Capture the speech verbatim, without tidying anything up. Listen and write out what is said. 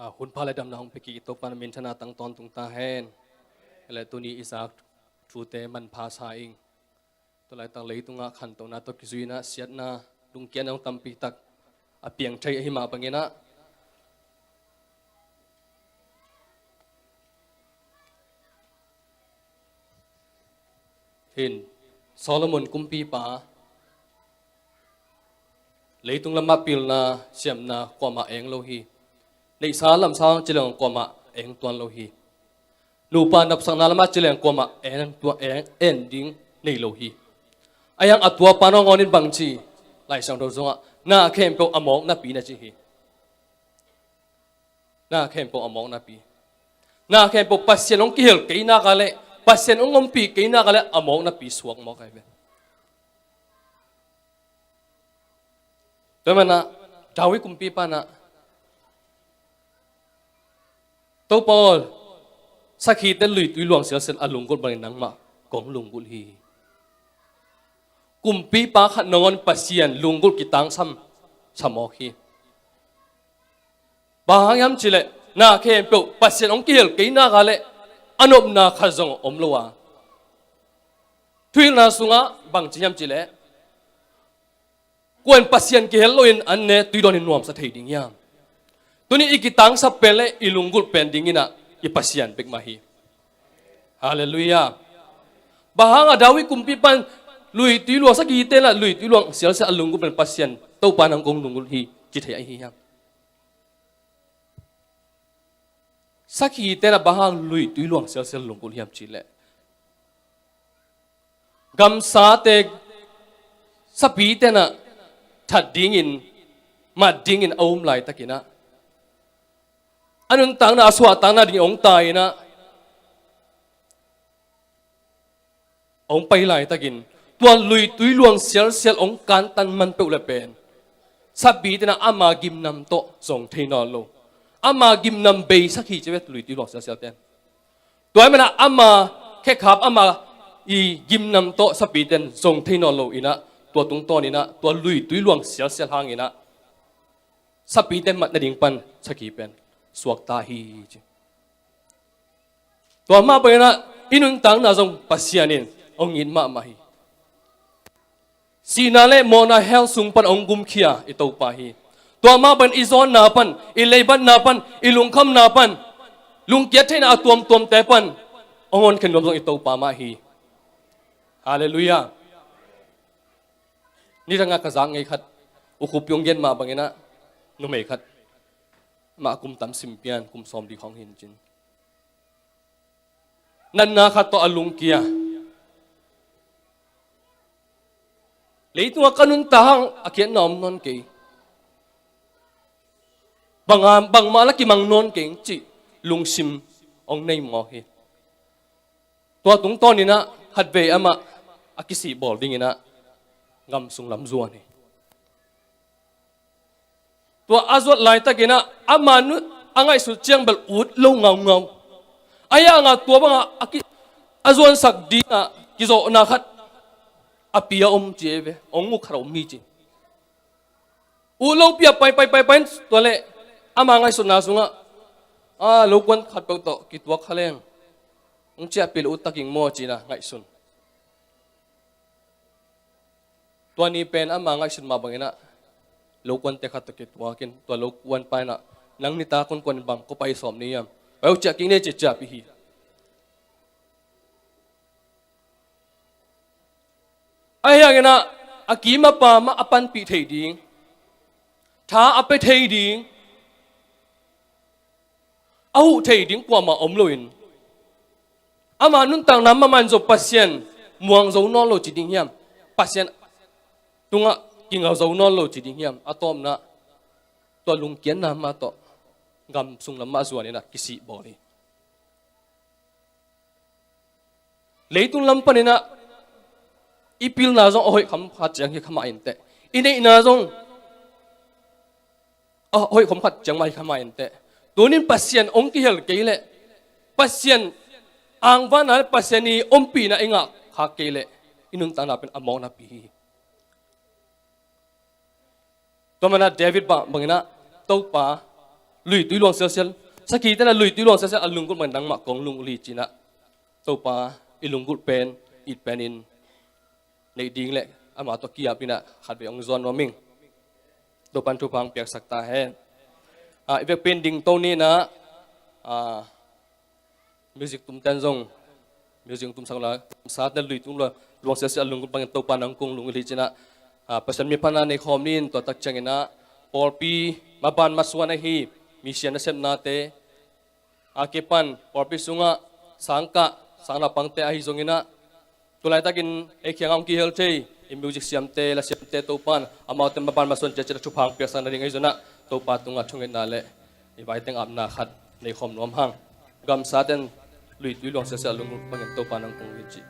A hun pha le damna hong pia kik i Topa na minthanna tang tawntung ta hen. Hi leh tuni i zak thute manpha sa ing. Tua laitak leitungah khantohna tawh kizuina, siatna, lungkiatna hong tampi tak a piang thei ahi mah bangin ah, hin Solomon kumpipa leitung lamah pilna siamna kuamah eng lo hi. Neihsa lamsang ci leng kuamah eng tuan lo hi. Nupa napsakna lamah ci leng kuamah eng tua-, eng, en ding nei lo hi. A hiang a tuapa nangawn in bangci, Lai Siangtho sungah na khempeuh a mawk napi na ci hi. Na khempeuh a mawk napi. Na khempeuh Pasian hong kihel kei nak a leh, Pasian hong ompih kei nak a leh a mawk napi suak mawk ahi ve. Tua manah David kumpipa nah, Topa aw, sakhite luitui luang sialsial a lunggulh bangin nangmah kong lunggulh hi. Kumpipa khat nangawn Pasian lunggulh kitangsam sa mawk hi. Bang hang hiam cih leh na khempeuh Pasian hong kihel kei nak a leh a nopna khat zong om lo a. Thuhilhna sungah bangci hiam cih leh, kuan Pasian kihel loin an ne tui dawnin nuamsa thei ding hiam? Tuni i kitangsap pen le i lunggulh pen dingin ah i Pasian bek mah hi. Halleluiah. Bang hangah David kumpipan luitui luang, sakhite nah luitui luang sialsial a lunggulh pen Pasian, Topa nang kong lunggulh hi ci thei ahi hiam? Sakhite nah bang hang luitui luang sialsial lunggulh hiam cih leh, gamsate, sapite nah that dingin, mat dingin a um laitakin ah, a nuntakna, a suahtakna dingin hong tai in ah, hong pai laitakin, tua luitui luang sialsial hong kantan man peuh le pen, sapite nah ama gimnam tawh zong thei nawn lo. Ama gimnam beisak hi ci ve luitui luang sialsial ten. Tua ahih manah ama khekhap, ama i gimnam tawh sapite in zong thei nawn lo in ah, tua tungtawn in ah tua luitui luang sialsial hangin ah sapite mat nading pan sakhi pen suakta hi ci. Tua mah bangin ah i nuntakna zong Pasian in hong it mahmah hi. Sihna le mawhna hell sung pan hong gumkhia i Topa hi. Tua mah bangin i zawnna pan, i leibatna pan, i lungkhamna pan, lungkiat theihna a tuamtuamte pan hong honkhen nuam zong i Topa mah hi. Halleluiah. Nidangah ka zak ngei khat, ukhup hong gen mah bangin ah, numei khat, amah kum tam sim pian, kum sawmli khawng hi in cin, natna khat tawh a lungkia. Leitungah ka nuntak hang a khiatna om nawn kei, bangmah la kimang nawn keng cih lungsim hong nei mawk hi. Tua tungtawn in ah khatvei amah a kisih bawl dingin ah gam sung lam zuan hi. Tua a zuat laitakin ah ama nu a ngaihsut ciang bel ut lo ngaungau. A hiangah tua bangah a ki, a zuansak dingah kizawhna khat a pia om ci ei ve, hong uk khat a om hi ci. Ut lopi a pai, pai, pai, pai, tua leh ama ngaihsutna sungah, a, lokuan khatpeuh tawh kituak kha leng hong ciahpih leh ut ta keng maw ci-in ah ngaihsun. Tua ni pen ama ngaihsun mah bangin ah lokuante khat tawh kituak in, tua lokuanpa in ah, nang nitak kuankuan in bang kua pai sawm ni hiam? Pai uh ciah kik ni ci-in ciahpih hi. Ahi hangin ah a kim a pam ah a panpih thei ding, tha a pia thei ding, a huh thei ding kuamah om loin, ama nuntakna mahmah in zong Pasian muang zo nawn lo ci ding hiam? Pasian tungah kinga zo nawn lo ci ding hiam? A tawpna, tua lungkiatna mah tawh gam sung lam mah zuan in ah kisih bawl hi. Leitung lam panin ah i pilna zong a hoih kham khat ciang hi kha mah inteh, i neihna zong a hoih kham khat ciang mah hi kha mah inteh. Tunin Pasian hong kihel kei leh, Pasian angvanna le Pasian i ompihna i ngah khak kei leh, i nuntakna pen a mawk napi hi. Tua manah David bang, bangin ah, Topa, Luitui luang sialsial, sakhi tena luitui luang sialsial a lunggulh bangin nangmah kong lunggulh hi ci-in ah, Topa i lunggulh pen it penin neih ding le ama tawh ki-apin ah khatvei hong zuan nuam ing. Topan thupha hong piaksak ta hen. Ah, i vekpi-in dingto ni-in ah, ah, music tumten zong, music tumsak la, gamsate luitui luang sialsial a lunggulh bangin Topa nang kong lunggulh hi ci-in ah, ah, Pasian mipha na nei khawm ni-in, tua tak ciangin ah pawlpi maban masuan ahi misiang nasepnate, a kipan pawlpi sungah sangkah, sangnaupangte ahi zongin ah, tu laitakin ei kiangah hong kihel thei i music siamte, lasiamte, Topan amaute maban masuan ciatciat a thupha hong piaksak nading ahi zongin ah, Topa tungah thungetna le i vaiteng apna khat nei khawm nuam hang. Gamsaten luitui luang sialsial a lunggulh bangin Topa nang kong lunggulh hi ci.